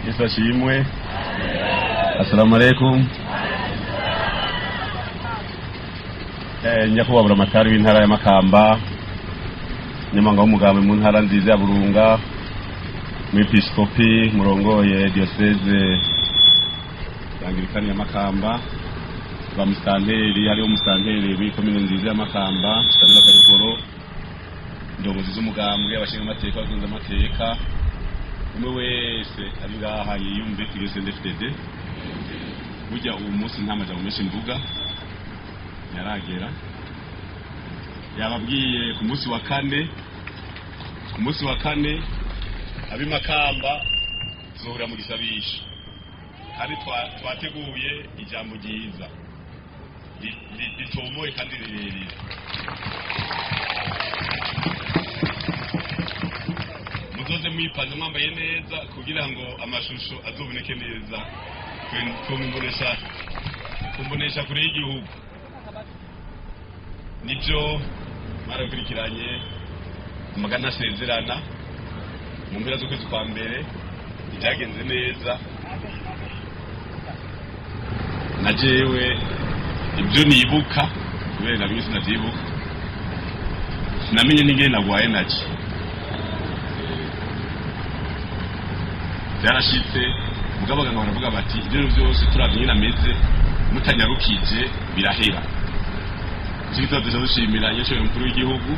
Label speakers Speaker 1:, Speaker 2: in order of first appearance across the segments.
Speaker 1: Yesu ashimwe. Assalamu alaikum. Nyakubahwa Buramatari w'intara ya Makamba, nyamanga w'umugambi mu ntara nziza ya Burunga, mwepiskopi murongoye diocese Anglikani ya Makamba, ba musitanteri, hariho umusitanteri w'ikomine nziza ya Makamba, musitanteri wa Kayogoro, indongozi z'umugambwe, abashinga amateka, abakunze amateka, umwe wese ari ngaha yiyumve kuri CNDD-FDD. Burya uwo munsi nta majambo menshi mvuga, yaragera yababwiye ku munsi wa kane, ku munsi wa kane ab'imakamba tuzohurira mu gisabisho, kandi twateguye ijambo ryiza ritomoye kandi rirerire. Muzoze mwipanze mwambaye neza kugira ngo amashusho azoboneke neza kumbonesha kure y'igihugu. Nibyo mwarakurikiranye amagana asezerana mu mpera z'ukwezi kwa mbere, ibyagenze neza. Na jewe ibyo nibuka kubera nabimwe sinavyibuka, sinamenye n'ingene nagwaye naje byarashitse. Mugabo abaganga baravuga bati ibyo byose turavye ingene ameze, mutanyarukije birahera. Icyo gituma duca dushimira nyacubahiro umukuru w'igihugu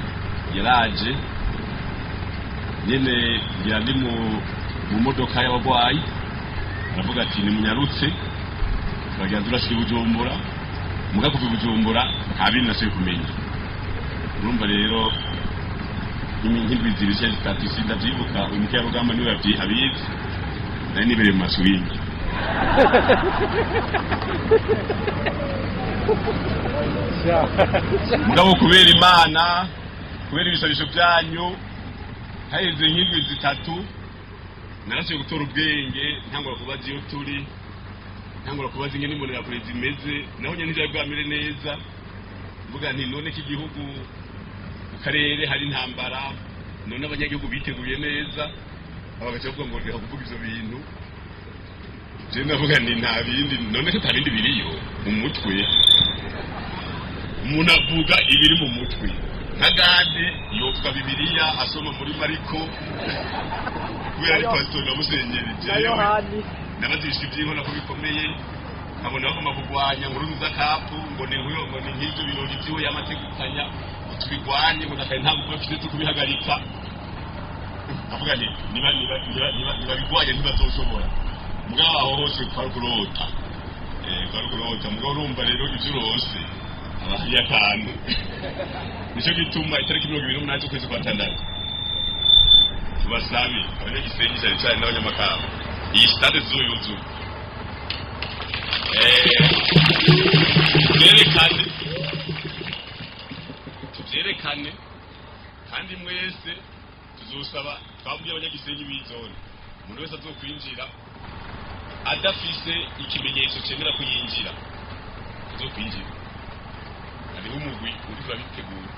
Speaker 1: yaraje nyene, ngira ndi mu modoka y'abagwayi, aravuga ati nimunyarutse. Turagira turashika i Bujumbura, muga kuva i Bujumbura nta bindi nasubiye kumenya. Urumva rero nk'indwi zibiri canke zitatu sindavyibuka, uyu mukerarugamba niwe abizi, nari nibereye mu maswingi. Mugabo kubera Imana, kubera ibisabisho byanyu, haheze nk'indwi zitatu narasubiye gutora ubwenge, ntangura kubaza iyo turi, ntangura kubaza ingene imbonerakure zimeze, naho nyene ntivyari bwamere neza. Mvuga nti none ko igihugu mu karere hari intambara, none abanyagihugu biteguye neza? Aba bagaca bavuga ngo reka kuvuga ivyo bintu. Je ndavuga nti nta bindi, none ko ata bindi biriyo mu mutwe. Umuntu avuga ibiri mu mutwe, nka Gadi yovuga Bibiliya asoma muri Mariko kubera ari pasitori na musenyeri. Jewe nabazishwa iby'inkono ko bikomeye, nkabona bagomba kurwanya nkuru kapu, ngo ni nk'uyo, ngo ni nk'ibyo birori byiwe yamategukanya, ngo tubigwanye, ngo nakaye nta ngufu bafite zo kubihagarika. Avuga nti niba niba niba niba nibabigwanye ntibazoshobora. Mugabo aho hose kwari kurota, kwari kurota. Mugabo urumva rero ivyo urose aba hariyo akantu. Nico gituma itariki 28 z'ukwezi kwa tandatu tubasabe abanyagisenyi cyane cyane n'abanyamakamba, iyi stade tuzoyuzura, tuvyerekane, tuvyerekane. Kandi mwese tuzosaba, twabwiye abanyagisenyi b'izone, umuntu wese azokwinjira adafise ikimenyetso cemera ko yinjira azokwinjira. Hariho umugwi uriko urabitegura,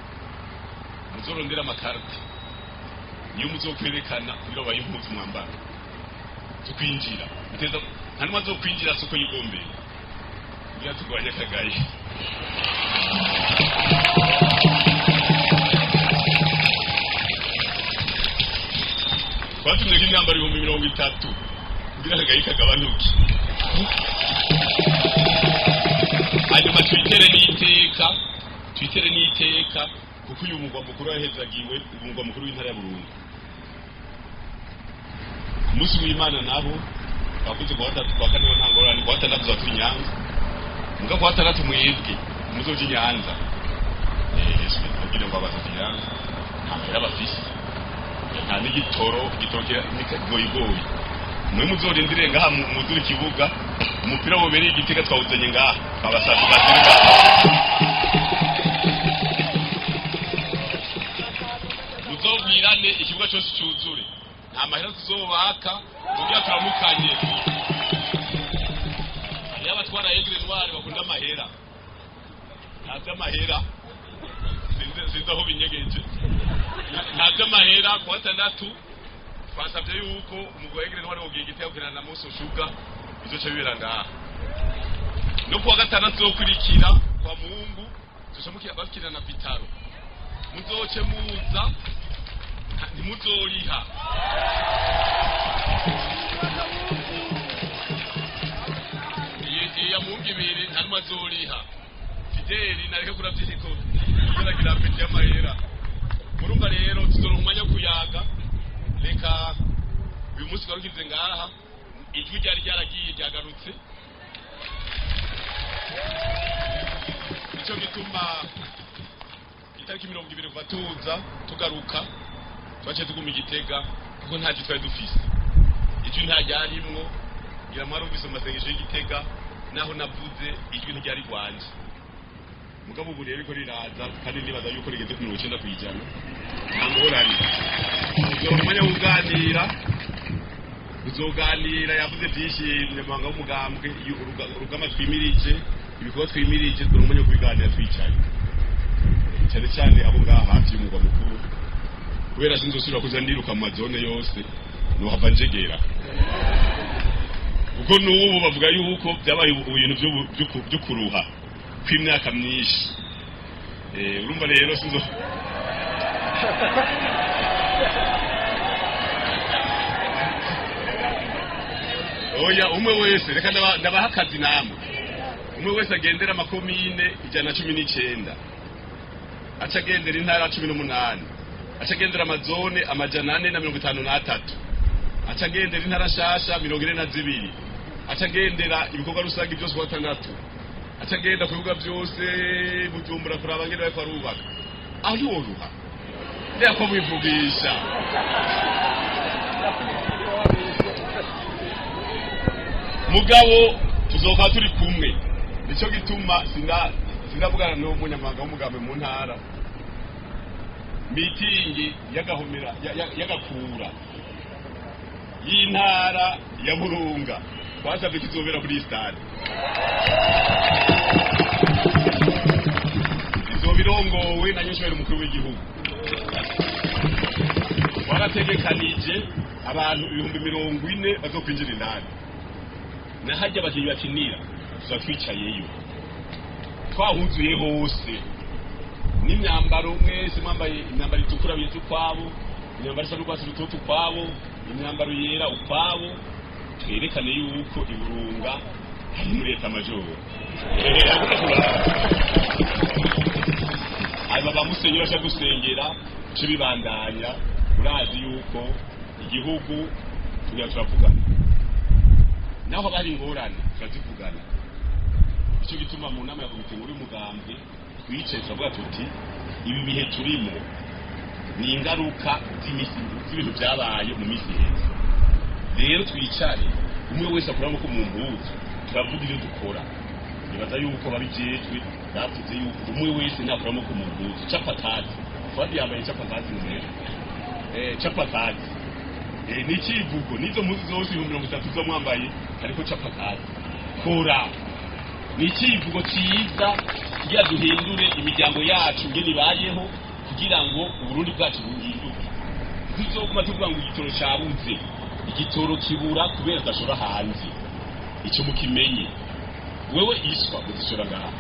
Speaker 1: muzorondera amakarite niyo muzokwerekana kugira babahe impuzu mwambara zo kwinjira. Muteza nta n'umwe azokwinjira soko yigombeye kugira turwanye akagaye. Twatumye ko imyambaro 30,000 kugira akagaye kagabanuke, hanyuma twitere n'iteka, twitere n'iteka, kuko uyu mugwa mukuru wahezagiwe, umugwa mukuru w'intara ya Burunga. Ku munsi w'Imana nabo twavuze kuwa gatatu, kuwa kane nta ngorane, kuwa gatandatu tuza turi Nyanza, muga kuwa gatandatu mwebwe muzoja i Nyanza. Kugira ngo abazoja i Nyanza nta mahera bafise, nta n'igitoro, igitoro kigoyigoyi. Mwe muzorindire ngaha muzure ikibuga, umupira wobereye igitega twawuzanye ngaha, twabasavye bazire ngaha. Muzobwirane ikibuga cyose cyuzure, nta mahera tuzobaka kugira turamukanye. Hariyo abatwara Aigle Noir bakunda amahera, nta vy'amahera, sinzi aho binyegeje, nta vy'amahera. Kuwa gatandatu Twasabye yuko umugwi wa Aigle Noir wogiye Igitega gukina na Moso Sugar, bizoca bibera ngaha. No kuwa gatandatu uzokurikira, kwa Mungu, tuzoca bakina na Vital'O. Muzoce muza, ntimuzoriha. Iyi ya Mungu ibiri nta numwe azoriha. Fideli nareke kuravyiko kuragira appétit y'amahera. Murumva rero tuzoronka umwanya wo kuyaga. Reka uyu munsi twarukize ngaha. Ijwi ryari ryaragiye ryagarutse, nico gituma itariki 20 kuva tuza tugaruka twaciye tuguma Igitega, kuko nta jwi twari dufise, ijwi nta ryarimwo. Ngira mwarumvise mu masengesho y'Igitega, naho navuze ijwi ntiryari rwanje. Mugabo ubu rero riko riraza, kandi nibaza yuko rigeze ku 90%. Nta ngorane, tuzoronka umwanya wo kuganira, tuzoganira. Yavuze byinshi umunyamabanga w'umugambwe, urugamba twimirije, ibikorwa twimirije. Tuzoronka umwanya wo kubiganira twicaye, cyane cyane abo ngaha hafi y'umugwa mukuru, kubera sinzosubira kuza ndiruka mu mazone yose, nohava njegera, kuko n'ubu bavuga yuko byabaye ibintu vyo kuruha kw'imyaka myinshi. Urumva rero sinzo oya. Umwe wese, reka ndabaha akazi namwe. Umwe wese agendera amakomine 119, aca agendera intara 18, aca agendera amazone 453, aca agendera intara nshasha 42, aca agendera ibikorwa rusange byose kuwa gatandatu, aca agenda ku bibuga byose Bujumbura kuraba ngene bariko barubaka. Aho ntiworuha reka ko mwivugisha. Mugabo tuzoka turi kumwe, nico gituma sindavugana n'umunyamabanga w'umugambi mu ntara. Mitingi y'agahomera y'agakura y'intara ya Burunga twasabye ko izobera kuri stade, izoba irongowe na nyinshobera umukuru w'igihugu. Twarategekanije abantu 40,000 bazokwinjira indani, nahajya abakinyi bakinira tuza twicayeyo, twahuzuye hose n'imyambaro. Mwese mwambaye imyambaro itukura bize ukwabo, imyambaro isa n'urwatsi rutoto ukwabo, imyambaro yera ukwabo, twerekane yuko Iburunga hari muri état-major. Aba ba musenyeri baja gusengera ce bibandanya. Urazi yuko igihugu tugira turavugana, naho haba hari ingorane turazivugana. Nicyo gituma mu nama ya komite nkuru y'umugambwe twicaye turavuga tuti ibi bihe turimo ni ingaruka z'ibintu byabaye mu minsi iheze. Rero twicare, umwe wese akura amaboko mu mpuzu, turavuga ibyo dukora. Nibaza yuko babijejwe bavuze yuko umwe wese nakura amaboko mu mpuzu. Capatazi Fuadi yambaye capatazi rero, capatazi ni icivugo. N'izo mpuzu zose 30,000 zo mwambaye hariko capatazi. Kora ni icivugo ciza kugira duhindure imiryango yacu ngene ibayeho, kugira ngo Uburundi bwacu buhinduke. Ntituzoguma tuvuga ngo igitoro cabuze. Igitoro kibura kubera tudashora hanze, ico mukimenye. Wewe iswa muzishora ngaha,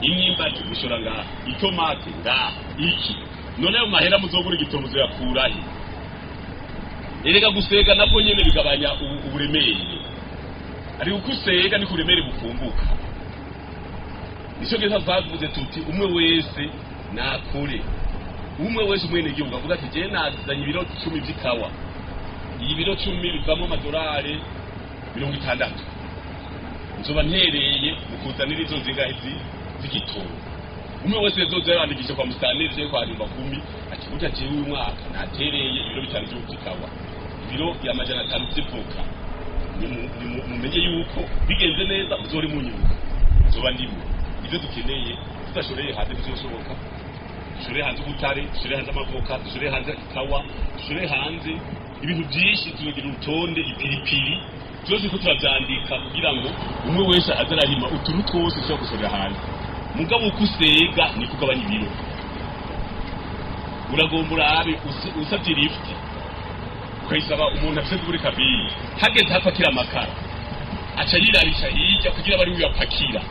Speaker 1: imyimbati mushora ngaha, itomate ngaha, iki. None ayo mahera muzogura igitoro muzoyakurahe? Erega gusega nabwo nyene bigabanya uburemere. Ariko uko usega niko uburemere bufunguka. Nico gituma twavuze tuti umwe wese nakore, umwe wese umwenegihugu avuga ati jewe nazanye ibiro 10 vy'ikawa, iyi biro 10 bivamo amadolari 60, nzoba ntereye mu kuzanira izo zingahe z'igitoro. Umwe wese yozoza yandikisha kwa musitanteri canke kwa nyumba kumi ati burya jewe uyu mwaka natereye ibiro 5 vy'ikawa, ibiro 500 vy'ivoka. Mumenye yuko bigenze neza muzori munyibuka, nzoba ndimwe. Ivyo dukeneye tudashoreye hanze ntizoshoboka. Dushoreye hanze ubutare, dushoreye hanze amavoka, dushoreye hanze ikawa, dushoreye hanze ibintu byinshi. Tuzogira urutonde, ipiripiri byose ko turavyandika, kugira ngo umwe wese aze ararima utuntu twose dushobora gushorera hanze. Mugabo uko usega niko ugabanya ibiro. Uragomba urabe usavye lift. Ukayisaba umuntu afise double cabine, hageze hapakira amakara aca yirabisha hirya kugira bari uyapakira.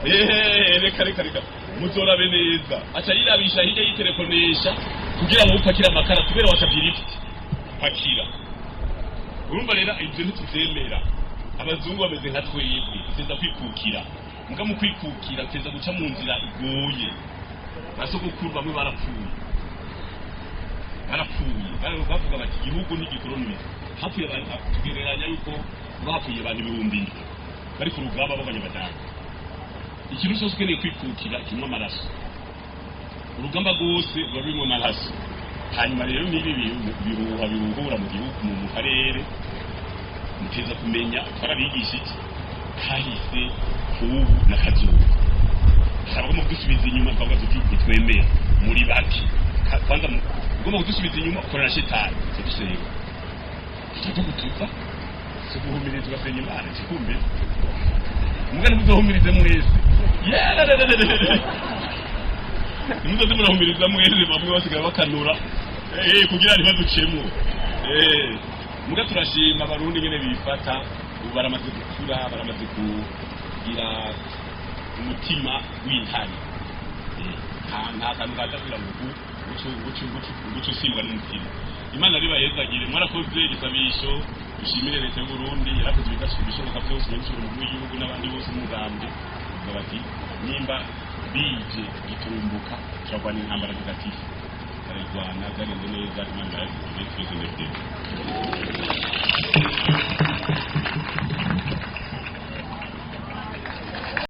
Speaker 1: Ehe, reka reka reka, muzorabe neza, aca yirabisha hirya yitelefonesha kugira ngo upakire amakara, kubera wasavye lift pakira. Urumva rero ivyo ntituvyemera. Abazungu bameze nka twebwe, tuteza kwikukira. Muga mu kwikukira tuteza guca mu nzira igoye. Basogokuru bamwe barapfuye, barapfuye. Bavuga bati igihugu ntigikolonize. Hapfuye abantu, tugereranya yuko bapfuye abantu 7000 bari ku rugamba b'abanyabadage. Ikintu cyose ukeneye kwikukira kimwe amaraso, urugamba rwose ruba rurimo amaraso. Hanyuma rero n'ibi bihuha bihuhura mu gihugu, mu karere, muteza kumenya twarabigisha iki kahise, kubu na kazuba. Hari kudusubiza inyuma, twavuga tuti ntitwemera muri bake. Kwanza ugomba kudusubiza inyuma ukorana na shetani, tudusenga tugutuza, tuguhumiriza, ugasenga Imana kikumbe. Mugani muzohumirize mwese, ntimuzoze murahumiriza mwese, bamwe basigaye bakanura kugira ntibaducemwo. Muga turashima Abarundi ngene bifata ubu, baramaze gukura, baramaze kugira umutima w'intare. Nta kantu kaza kugira ngo uce usimbwa n'umutima. Imana ribahezagire, mwarakoze igisabisho. Dushimire leta y'u Burundi yarakoze ibishoboka byose, benshi umukuru w'igihugu n'abandi bose n'umugambwe bavuga bati nimba bije giturumbuka turarwana intambara ntagatifu, barayirwana, byagenze neza. Imana yaragire twese ndetse.